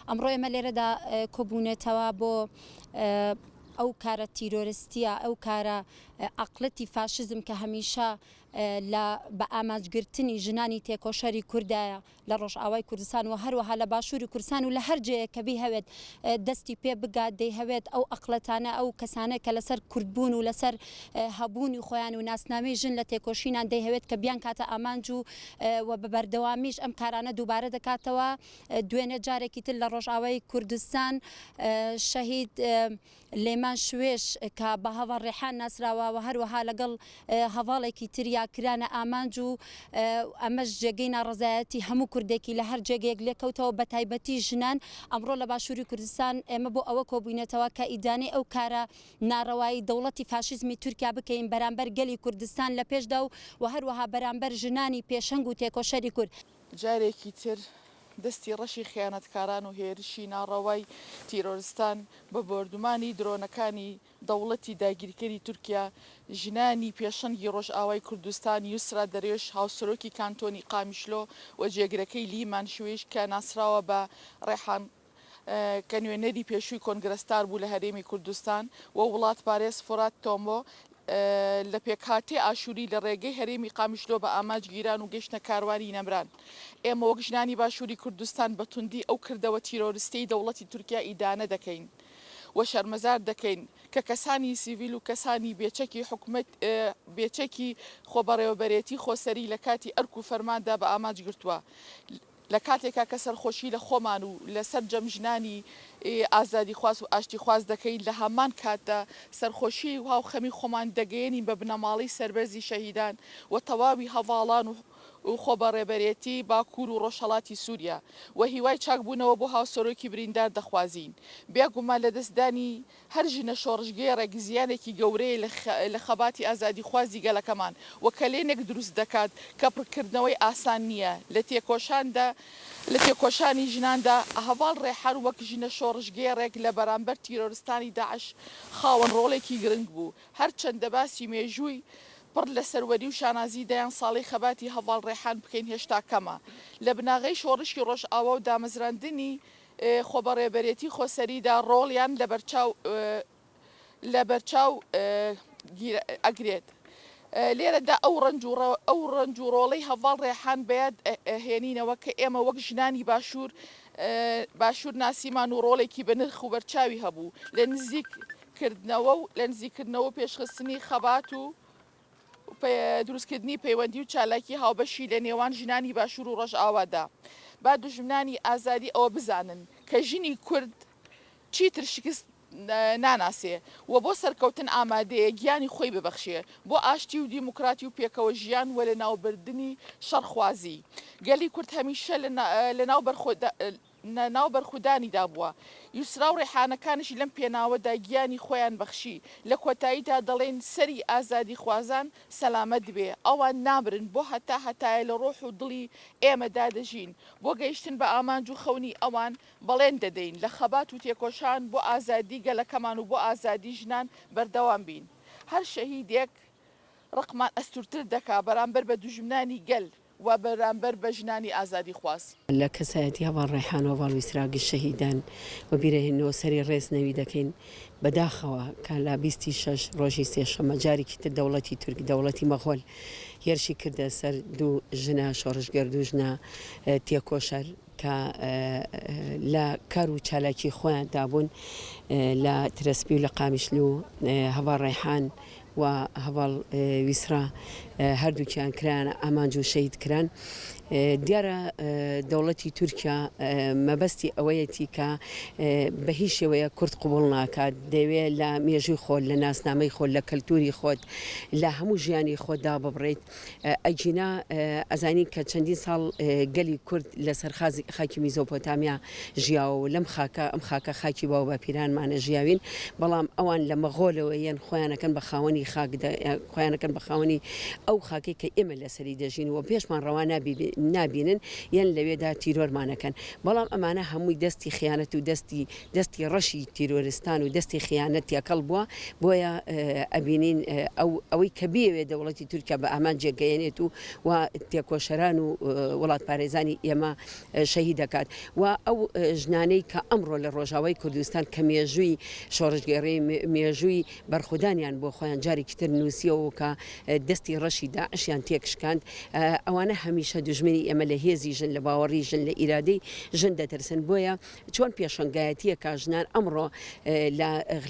ئەمڕۆ ئێمە لێرەدا کۆبوونێتەوە بۆ ئەو کارە تیرۆرستیە، ئەو کارە عەقڵەتی فاشیزم کە هەمیشە لە بە ئامانجگرتنی ژنانی تێکۆشەری کوردایە لە ڕۆژئاوای کوردستان و هەروەها لە باشووری کوردستان و لە هەر جێیەک کە بیهەوێت دەستی پێ بگات دەیهەوێت ئەو ئەقڵەتانە ئەو کەسانە کە لەسەر کوردبوون و لەسەر هەبوونی خۆیان و ناسنامەی ژن لە تێکۆشینان دەیهەوێت کە بیانکاتە ئامانج و و بە بەردەوامیش ئەم کارانە دووبارە دەکاتەوە دوێنێ جارێکی تر لە ڕۆژئاوای کوردستان شەهید لێمان شوێش کە بە هەڤاڵ ڕێحان ناسراوە و هەروەها لەگەڵ هەڤاڵێکی تریا کرانە ئامانج و ئەمەش جێگەی ناڕەزایەتی هەموو کوردێکی لە هەر جێگەیەک لێکەوتەوە بە تایبەتی ژنان. ئەمڕۆ لە باشووری کوردستان ئێمە بۆ ئەوە کۆبووینەتەوە کە ئیدانەی ئەو کارە ناڕەوایی دەوڵەتی فاشیزمی تورکیا بکەین بەرامبەر گەلی کوردستان لە پێشدا و و هەروەها بەرامبەر ژنانی پێشەنگ و تێکۆشەری کورد. جارێکی تر دەستی ڕەشی خیانەتکاران و هێرشی ناڕەوای تیرۆرستان بە بۆردومانی درۆنەکانی دەوڵەتی داگیرکەری تورکیا ژنانی پێشەنگی ڕۆژئاوای کوردستان یوسرا دەروێش هاوسەرۆکی کانتۆنی قامیشلۆ و جێگرەکەی لیمان شویش کە ناسراوە بە ڕێحان کە نوێنەری پێشووی کۆنگرەستار بوو لە هەرێمی کوردستان و وڵاتپارێز فورات تۆمۆ لە پێکهاتەی ئاشووری لە ڕێگەی هەرێمی قامیشلۆ بە ئامانج گیران و گەیشتنە کاروانی نەمران. ئێمە وەک ژنانی باشووری کوردستان بە توندی ئەو کردەوە تیرۆرستیەی دەوڵەتی تورکیا ئیدانە دەکەین و شەرمەزار دەکەین کە کەسانی سیڤیل و کەسانی بێچەکی حکومەت بێچەکی خۆبەڕێوەبەرێتی خۆسەری لە کاتی ئەرک و فەرماندا بە ئامانج گرتووە. لە کاتێکا کە سەرخۆشی لە خۆمان و لە سەرجەم ژنانی ئازادیخواز و ئاشتیخواز دەکەین، لە هەمان کاتدا سەرخۆشی و هاوخەمی خۆمان دەگەیەنین بە بنەماڵەی سەربەرزی شەهیدان و تەواوی هەڤاڵان و خۆبەڕێبەرێتی باکوور و ڕۆژهەڵاتی سووریا و هیوای چاکبوونەوە بۆ هاوسەرۆکی بریندار دەخوازین. بێگومان لەدەستدانی هەر ژنە شۆڕشگێڕێک زیانێکی گەورەیە لە خەباتی ئازادیخوازی گەلەکەمان و کەلێنێک دروست دەکات کە پڕکردنەوەی ئاسان نییە. لە تێکۆشاندا لە تێکۆشانی ژناندا هەڤاڵ ڕێحان وەک ژنە شۆڕشگێڕێک لە بەرامبەر تیرۆرستانی داعش خاوەن ڕۆڵێکی گرنگ بوو. هەرچەندە باسی مێژووی پڕ لە سەروەری و شانازی دەیان ساڵەی خەباتی هەڤاڵ ڕێحان بکەین هێشتا کەمە. لە بناغەی شۆڕشی ڕۆژئاوا و دامەزراندنی خۆبەڕێبەرێتی خۆسەریدا ڕۆڵیان لەبەرچاو لەبەرچاو ئەگرێت. لێرەدا ئەو ڕەنج و ئەو ڕەنج و ڕۆڵەی هەڤاڵ ڕێحان بەیاد ئەهێنینەوە کە ئێمە وەک ژنانی باشوور باشوور ناسیمان و ڕۆڵێکی بەنرخ و بەرچاوی هەبوو لە نزیک کردنەوە و لە نزیککردنەوە و پێشخستنی خەبات و دروستکردنی پەیوەندی و چالاکی هاوبەشی لە نێوان ژنانی باشوور و ڕۆژئاوادا. با دوژمنانی ئازادی ئەوە بزانن کە ژنی کورد چیتر شکست ناناسێ و بۆ سەرکەوتن ئامادەیە گیانی خۆی ببەخشێ بۆ ئاشتی و دیموکراتی و پێکەوە ژیان و لەناوبردنی شەڕخوازی. گەلی کورد هەمیشە لەناو ناو بەرخودانیدا بووە. یوسرا و ڕێحانەکانیش لەم پێناوەدا گیانی خۆیان بەخشی. لە کۆتاییدا دەڵێین سەری ئازادیخوازان سەلامەت بێ. ئەوان نامرن، بۆ هەتا هەتایە لە ڕۆح و دڵی ئێمەدا دەژین. بۆ گەیشتن بە ئامانج و خەونی ئەوان بەڵێن دەدەین لە خەبات و تێکۆشان بۆ ئازادی گەلەکەمان و بۆ ئازادی ژنان بەردەوام بین. هەر شەهیدێک ڕقمان ئەستوورتر دەکا بەرامبەر بە دوژمنانی گەل. و بەرامبەر بە ژنانی ئازادیخواز. لە کەسایەتی هەڤاڵ ڕێحان و هەڤاڵ ویسرا گشت شەهیدان وەبیرئەهێنینەوە سەری ڕێز نەوی دەکەین بەداخەوە کە لە 26 ڕۆژی سێشەممە جارێکی تر دەوڵەتی تورک دەوڵەتی مەغۆل هێرشی کردە سەر دوو ژنە شۆڕشگێر دوو ژنە تێکۆشەر کە لە کار و چالاکی خۆیاندا بوون لە ترەسپی و لە قامیشلو هەڤاڵ ڕێحان و هەڤاڵ ویسرا هەردووکیان کرایانە ئامانج و شەهید کران. دیارە دەوڵەتی تورکیا مەبەستی ئەوەیەتی کە بە هیچ شێوەیەک کورد قبوڵ ناکات، دەیەوێت لە مێژووی خۆت، لە ناسنامەی خۆت، لە کەلتوری خۆت، لە هەموو ژیانی خۆت داببڕیت. ئەگینا ئەزانین کە چەندین ساڵ گەلی کورد لەسەر خاکی میزۆپۆتامیا ژیاوە و لەم خاکە، ئەم خاکە خاکی باوباپیرانمانە ژیاوین، بەڵام ئەوان لە مەغۆلەوە یەن خۆیان ئەکەن بە خاوەنی خاک، خۆیان ئەکەن بە خاوەنی. ئەو خاکەی کە ئێمە لەسەری دەژین و پێشمان ڕەوا نابینن یەن لەوێدا تیرۆرمان ئەکەن بەڵام ئەمانە هەمووی دەستی خیانەت و دەستی دەستی ڕەشی تیرۆرستان و دەستی خیانەت تێکەڵ بووە بۆیە ئەبینین ئەو ئەوەی کە بیەوێ دەوڵەتی تورکیا بە ئامانجێک گەیەنێت و و تێکۆشەران و وڵاتپارێزانی ئێمە شەهید دەکات و ئەو ژنانەی کە ئەمڕۆ لە ڕۆژاوای کوردستان کە مێژووی شۆڕشگێڕی مێژووی بەرخودانیان بۆ خۆیان جارێکی تر نووسیەوە کە دەستی ڕەشی داعشیان تێکشکاند، ئەوانە هەمیشە دوژمنی ئێمە لە هێزی ژن، لە باوەڕی ژن، لە ئیرادەی ژن دەترسن، بۆیە چۆن پێشەنگایەتییەکە ژنان ئەمڕۆ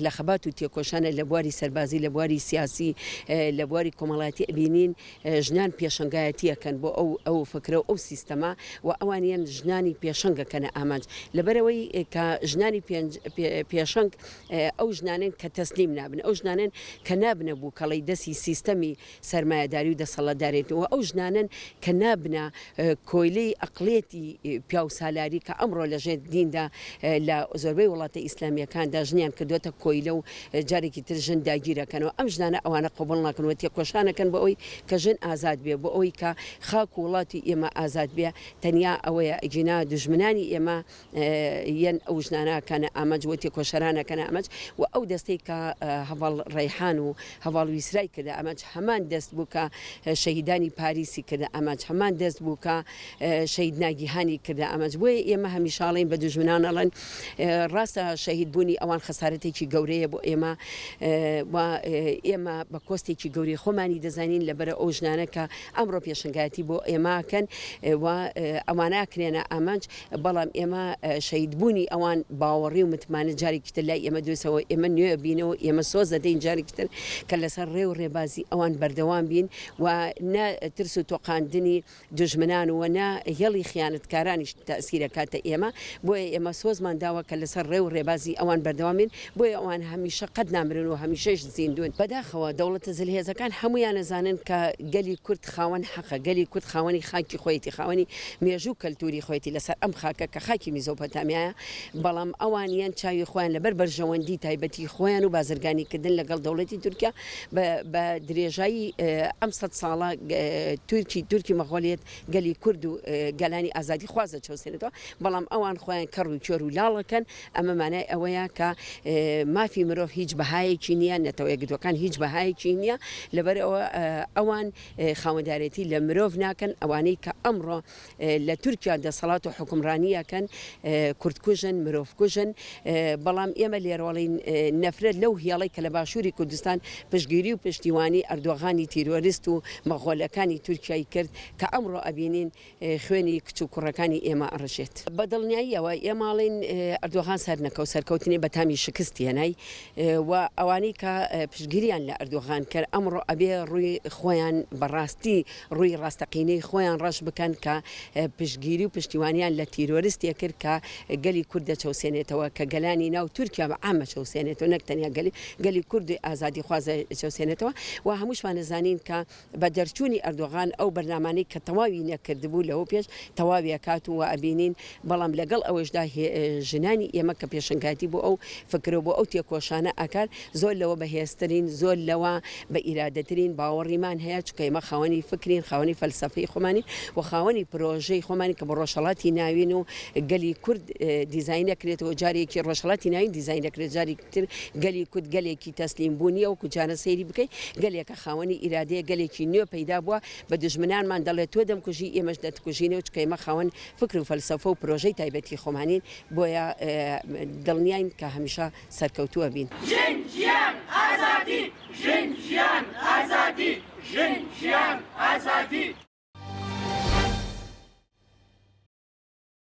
لە خەبات و تێکۆشانە لە بواری سەربازی، لە بواری سیاسی، لە بواری کۆمەڵایەتی ئەبینین ژنان پێشەنگایەتییەکەن بۆ ئەو ئەو فکرە و ئەو سیستەمە و ئەوانیان ژنانی پێشەنگ ئەکەنە ئامانج لەبەرئەوەی کە ژنانی پێشەنگ ئەو ژنانەن کە تەسلیم نابن، ئەو ژنانەن کە نابنە بووکەڵەی دەستی سیستەمی سەرمایەداری و دەسەڵاتدارێتی و ئەو ژنانەن کە نابنە کۆیلەی ئەقڵیەتی پیاوسالاری کە ئەمڕۆ لە ژێر دیندا لە زۆربەی وڵاتە ئیسلامییەکاندا ژنیان کردووەتە کۆیلە و جارێکی تر ژن داگیرەکەنەوە ئەم ژنانە ئەوانە قبوڵ ناکەن و تێکۆشانەکەن بۆ ئەوەی کە ژن ئازاد بێ بۆ ئەوەی کە خاک و وڵاتی ئێمە ئازاد بێ تەنیا ئەوەیە ئەگینا دوژمنانی ئێمە یەن ئەو ژنانە ئەکەنە ئامانج و تێکۆشەران ئەکەنە ئامانج و ئەو دەستەی کە هەڤاڵ ڕەیحان و هەڤاڵ ویسرای کردە ئامانج هەمان دەست بوو کە شەهیدانی پاریسی کردە ئامانج هەمان دەست بوو کە شەهید ناگیهانی کردە ئامانج بۆیە ئێمە هەمیشە ئەڵێین بە دوژمنان ئەڵێن ڕاستە شەهید بوونی ئەوان خەسارەتێکی گەورەیە بۆ ئێمە و ئێمە بە کۆستێکی گەورەی خۆمانی دەزانین لەبەرە ئەو ژنانە کە ئەمڕۆ پێشەنگایەتی بۆ ئێمە ئەکەن و ئەوانە ئەکرێنە ئامانج بەڵام ئێمە شەهید بوونی ئەوان باوەڕی و متمانە جارێکی تر لای ئێمە دروستەوە ئێمە نوێ بینەوە ئێمە سۆز دەدەین جارێکی تر کە لەسەر ڕێ و ڕێبازی ئەوان بەردەوام بین و نە ترس و تۆقاندنی دوژمنان و نە هێڵی خیانەتکارانیش تەئسیر ئەکاتە ئێمە بۆیە ئێمە سۆزمان داوە کە لەسەر ڕێ و ڕێبازی ئەوان بەردەوام بین بۆیە ئەوان هەمیشە قەت نامرن و هەمیشەیش زیندوون. بەداخەوە دەوڵەتە زلهێزەکان هەموویان ئەزانن کە گەلی کورد خاوەن حەقە، گەلی کورد خاوەنی خاکی خۆیەتی، خاوەنی مێژوو و کەلتووری خۆیەتی لەسەر ئەم خاکە کە خاکی میزۆپۆتامیایە، بەڵام ئەوان یان چاوی خۆیان لەبەر بەرژەوەندی تایبەتی خۆیان و بازرگانی کردن لەگەڵ دەوڵەتی تورکیا بە درێژایی ئەم سەد ساڵە تورکی تورکی مەغۆلیەت گەلی کورد و گەلانی ئازادیخواز دەچەوسێنێتەوە، بەڵام ئەوان خۆیان کەڕ و کێر و لاڵ ئەکەن، ئەمە مانای ئەوەیە کە مافی مرۆڤ هیچ بەهایەکی نییە، نەتەوە یەکگرتووەکان هیچ بەهایەکی نییە، لەبەرئەوە ئەوان خاوەندارێتی لە مرۆڤ ناکەن، ئەوانەی کە ئەمڕۆ لە تورکیا دەسەڵات و حوکمڕانی ئەکەن کوردکوژن، مرۆڤکوژن، بەڵام ئێمە لێرەوەڵین نەفرەت لەو هێڵەی کە لە باشووری کوردستان پشتگیری و پشتیوانی ئەردۆغانی تیرۆریست و مەغۆلەکانی تورکیای کرد کە ئەمڕۆ ئەبینین خوێنی کچ و کوڕەکانی ئێمە ئەڕژێت. بە دڵنیاییەوە ئێمە ئەڵێین ئەردۆغان سەرنەکەوت، سەرکەوتنی بە تامی شکست هێنای و ئەوانەی کە پشتگیریان لە ئەردۆغان کرد ئەمڕۆ ئەبێ ڕووی خۆیان بە ڕاستی ڕووی ڕاستەقینەی خۆیان ڕەش بکەن کە پشتگیری و پشتیوانیان لە تیرۆرستێک کرد کە گەلی کورد دەچەوسێنێتەوە کە گەلانی ناو تورکیا بە عام ئەچەوسێنێتەوە نەک تەنیا گەلی گەلی کورد ئازادیخواز ئەچەوسێنێتەوە و هەمووشمان ئەزانین کە بە دەرچوونی ئەردۆغان ئەو بەرنامانەی کە تەواوی نەکردبوو لەوە پێش تەواوی ئەکات و ئەبینین، بەڵام لەگەڵ ئەوەشدا ژنانی ئێمە کە پێشەنگایەتی بۆ ئەو فکرە و بۆ ئەو تێکۆشانە ئەکات زۆر لەوە بەهێزترین، زۆر لەوە بە ئیرادەترین، باوەڕیمان هەیە، چونکە ئێمە خاوەنی فکرین، خاوەنی فەلسەفەی خۆمانین و خاوەنی پرۆژەی خۆمانین کە بۆ ڕۆژهەڵاتی ناوین و گەلی کورد دیزاین ئەکرێتەوە، جارێکی ڕۆژهەڵاتی ناوین دیزاین ئەکرێت، جارێکی تر گەلی کورد گەلێکی تەسلیم بوو نییە وەکو جاران سەیری بکەی گەلێکە خاوەنی ئیرادەیە گەلێکی نوێ پەیدا بووە بە دوژمنانمان دەڵێت تۆ دەمکوژی ئێمەش دەتکوژینەوە چونکە ئێمە خاوەن فکر و فەلسەفە و پرۆژەی تایبەتی خۆمانین بۆیە دڵنیاین کە هەمیشە سەرکەوتووە بین. ژن ژیان ئازادی ژن ژیان ئازادی ژن ژیان ئازادی.